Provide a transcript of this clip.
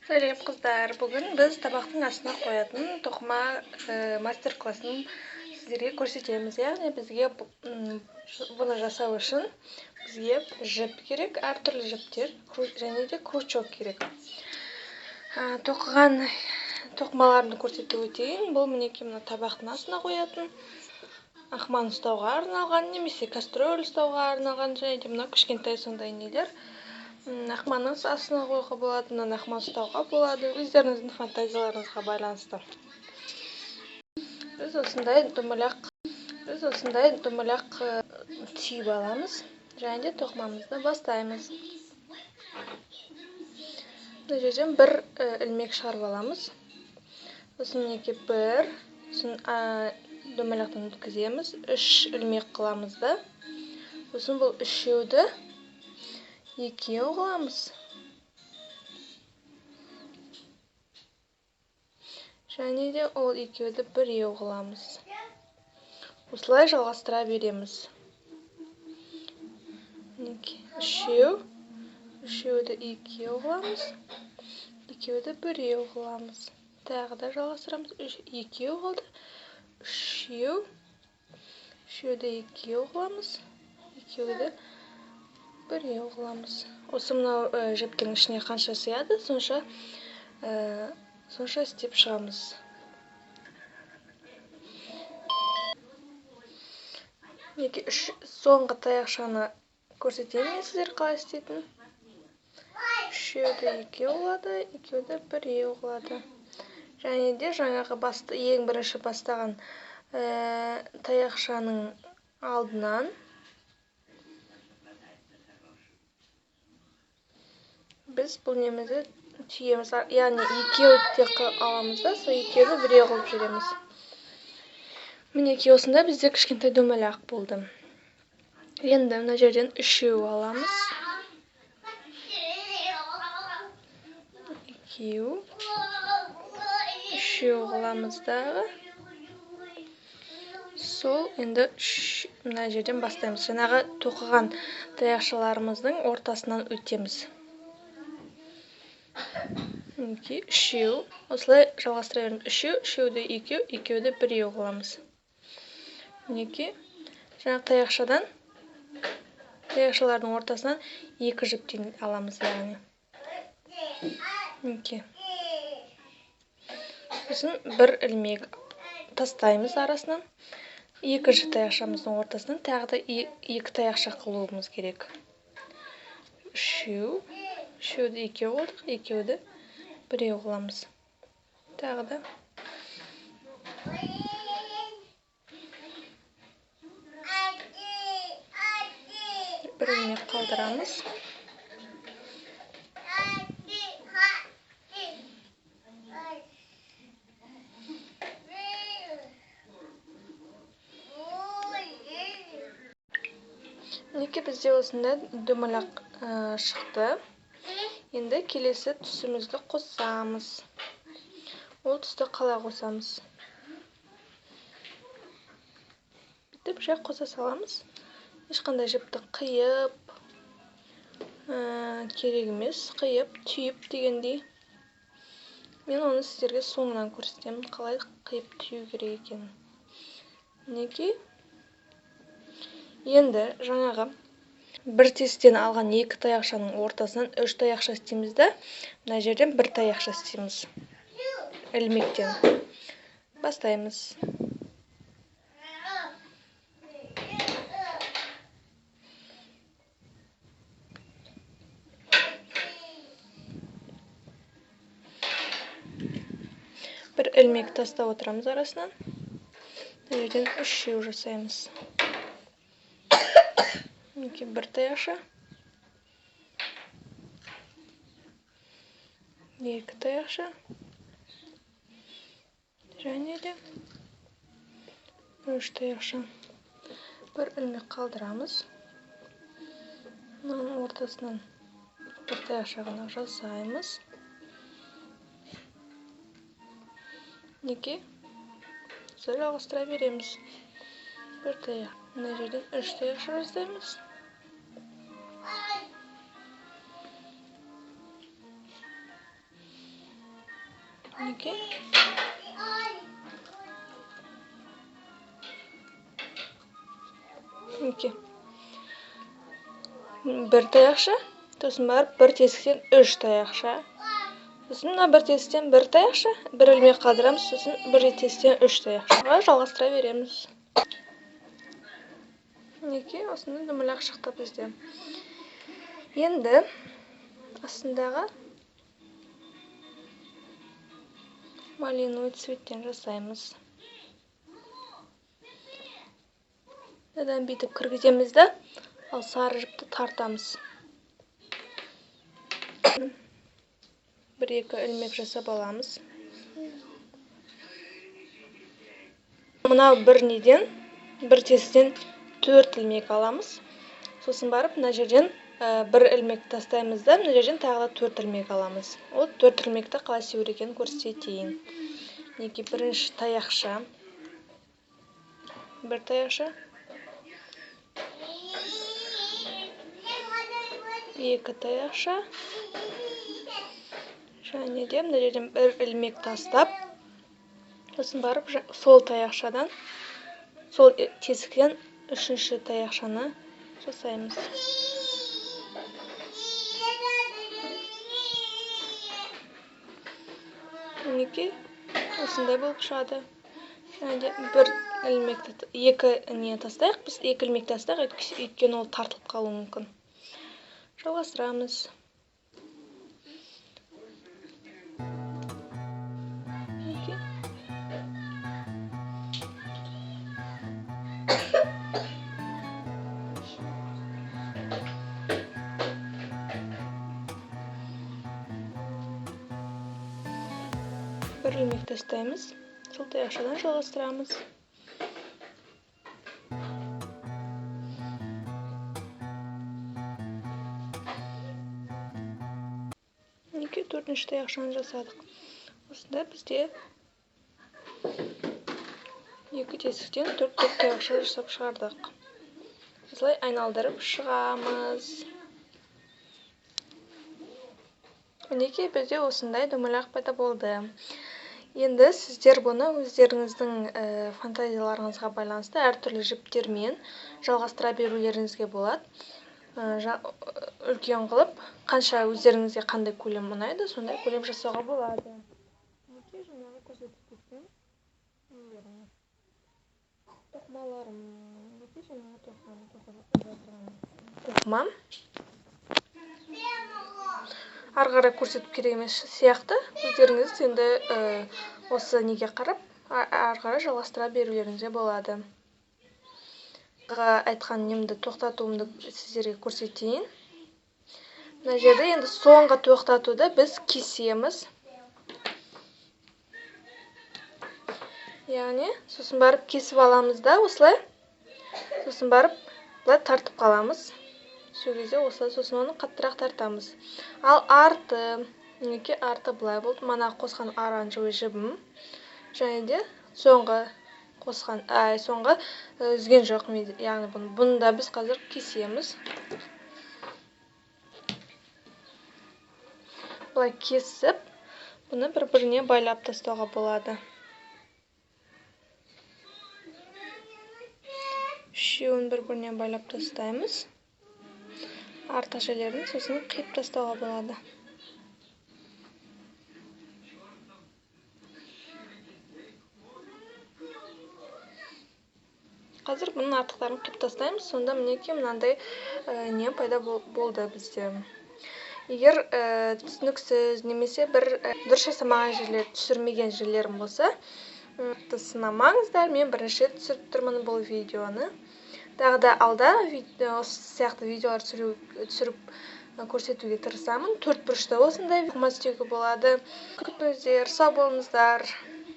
Сәлем, қыздар! Бүгін біз табақтың астына қоятын тоқыма мастер-классын сіздерге көрсетеміз. Яғни бізге бұны жасау үшін бізге жіп керек, әртүрлі жіптер және де крючок керек. Тоқыған тоқымаларымды көрсетіп өтейін. Бұл мінекей мына табақтың астына қоятын, ақман ұстауға арналған немесе кастрюль ұстауға арналған және де мына кішкентай сондай нелер. Ақманның астына қоюға болады, мынаны ақман ұстауға болады, өздеріңіздің фантазияларыңызға байланысты. Біз осындай домалақ, біз осындай домалақ түйіп аламыз және де тоқымамызды бастаймыз. Мына жерден бір ілмек шығарып аламыз. Сосын мінекей бір, сосын домалақтан өткіземіз, үш ілмек қыламыз да. Сосын бұл үшеуді екеу қыламыз. Және де ол екеуді біреу қыламыз. Осылай жалғастыра береміз. Мінекей үшеу, үшеуді екеу қыламыз, екеуді біреу қыламыз. Тағы да жалғастырамыз. Үш, екеу қалды. Үшеу, үшеуді екеу қыламыз, екеуді біреу қыламыз. Осы мынау жіптің ішіне қанша сыяды, сонша істеп шығамыз. Мінекей үш соңғы таяқшаны көрсетейін мен сіздер қалай істейтінін. Үшеуді екеу қылады, екеуді біреу қылады. Және де жаңағы ең бірінші бастаған таяқшаның алдынан біз бұл немізді түйеміз. Яғни екеуді де аламыз да, сол екеуді біреу қылып жібереміз. Мінекей осында бізде кішкентай домалақ болды. Енді мына жерден үшеу аламыз. Екеу, үшеу қыламыз дағы. Сол енді мына жерден бастаймыз. Жаңағы тоқыған таяқшаларымыздың ортасынан өтеміз. Мінекей үшеу. Осылай жалғастыра береміз. Үшеу, үшеуді екеу, екеуді біреу қыламыз. Мінекей жаңағы таяқшалардың ортасынан екі жіптен аламыз, яғни. Мінекей. Сосын бір ілмек тастаймыз арасынан. Екінші таяқшамыздың ортасынан тағы да екі таяқша қылуымыз керек. Үшеу, үшеуді екеу қылдық, екеуді біреу қыламыз. Тағы да. Бір ілмек қалдырамыз. Мінекей бізде осындай домалақ шықты. Енді келесі түсімізді қосамыз. Ол түсті қалай қосамыз? Бүйтіп жай қоса саламыз. Ешқандай жіпті қиып, керек емес, қиып, түйіп дегендей. Мен оны сіздерге соңынан көрсетемін, қалай қиып түю керек екенін. Мінекей. Енді жаңағы бір тесіктен алған екі таяқшаның ортасынан үш таяқша істейміз да, мына жерден бір таяқша істейміз. Ілмектен бастаймыз. Бір ілмек тастап отырамыз арасынан. Мына жерден үшеу жасаймыз. Мінекей бір таяқша, екі таяқша және де үш таяқша. Бір ілмек қалдырамыз. Мынаның ортасынан бір таяқша ғана жасаймыз. Мінекей осылай жалғастыра береміз. Бір таяқ, мына жерден үш таяқша жасаймыз. Мінекей, мінекей, бір таяқша, сосын барып бір тесіктен үш таяқша, сосын мына бір тесіктен бір таяқша, бір ілмек қалдырамыз, сосын бір тесіктен үш таяқшаға жалғастыра береміз. Мінекей, осындай домалақ шықты бізде. Енді астындағы малиновый цветтен жасаймыз. Мынадан бүйтіп кіргіземіз да, ал сары жіпті тартамыз. Бір-екі ілмек жасап аламыз. Мынау бір неден, бір тесіктен 4 ілмек аламыз. Сосын барып мына жерден бір ілмек тастаймыз да, мына жерден тағы да 4 ілмек аламыз. Ол 4 ілмекті қалай істеу керек екенін көрсетейін. Мінекей, бірінші таяқша, бір таяқша, екі таяқша, және де мына жерден бір ілмек тастап, сосын барып сол таяқшадан, сол тесіктен үшінші таяқшаны жасаймыз. Мінекей, осындай болып шығады. Және де бір ілмекті, екі не тастайық, біз екі ілмек тастайық, өйткені ол тартылып қалуы мүмкін. Жалғастырамыз. Бір ілмек тастаймыз, сол таяқшадан жалғастырамыз. Мінекей, төртінші таяқшаны жасадық. Осында бізде екі тесіктен төрт-төрт таяқша жасап шығардық. Осылай айналдырып шығамыз. Мінекей, бізде осындай домалақ пайда болды. Енді сіздер бұны өздеріңіздің фантазияларыңызға байланысты әртүрлі жіптермен жалғастыра берулеріңізге болады. Үлкен қылып, қанша өздеріңізге қандай көлем ұнайды, сондай көлем жасауға болады. Мінекей, жаңағы көрсетіп кеткен тоқымаларым. Мінекей, жаңағы тоқымам. Ары қарай көрсетіп керек емес сияқты. Өздеріңіз енді осы неге қарап, ары қарай жалғастыра берулеріңізге болады. Айтқан немді тоқтатуымды сіздерге көрсетейін. Мына жерде енді соңғы тоқтатуды біз кесеміз. Яғни сосын барып кесіп аламыз да осылай. Сосын барып былай тартып қаламыз. Сол кезде осылай, сосын оны қаттырақ тартамыз. Ал арты, мінекей, арты былай болды. Мана қосқан оранжевый жібім. Және де соңғы қосқан, ай, соңғы үзген жоқ мен, яғни бұны да біз қазір кесеміз. Былай кесіп, бұны бір-біріне байлап тастауға болады. Үшеуін бір-біріне байлап тастаймыз. Артық жерлерін сосын қиып тастауға болады. Қазір бұның артықтарын қиып тастаймыз. Сонда мінекей мынандай не пайда болды бізде. Егер түсініксіз немесе бір дұрыс жасамаған жерлер, түсірмеген жерлерім болса, сынамаңыздар. Мен бірінші рет түсіріп тұрмын бұл видеоны. Тағы да алда осы сияқты видеолар түсіріп көрсетуге тырысамын. Төрт бұрышта осындай тоқыма істеуге болады. Күтіңіздер, сау болыңыздар.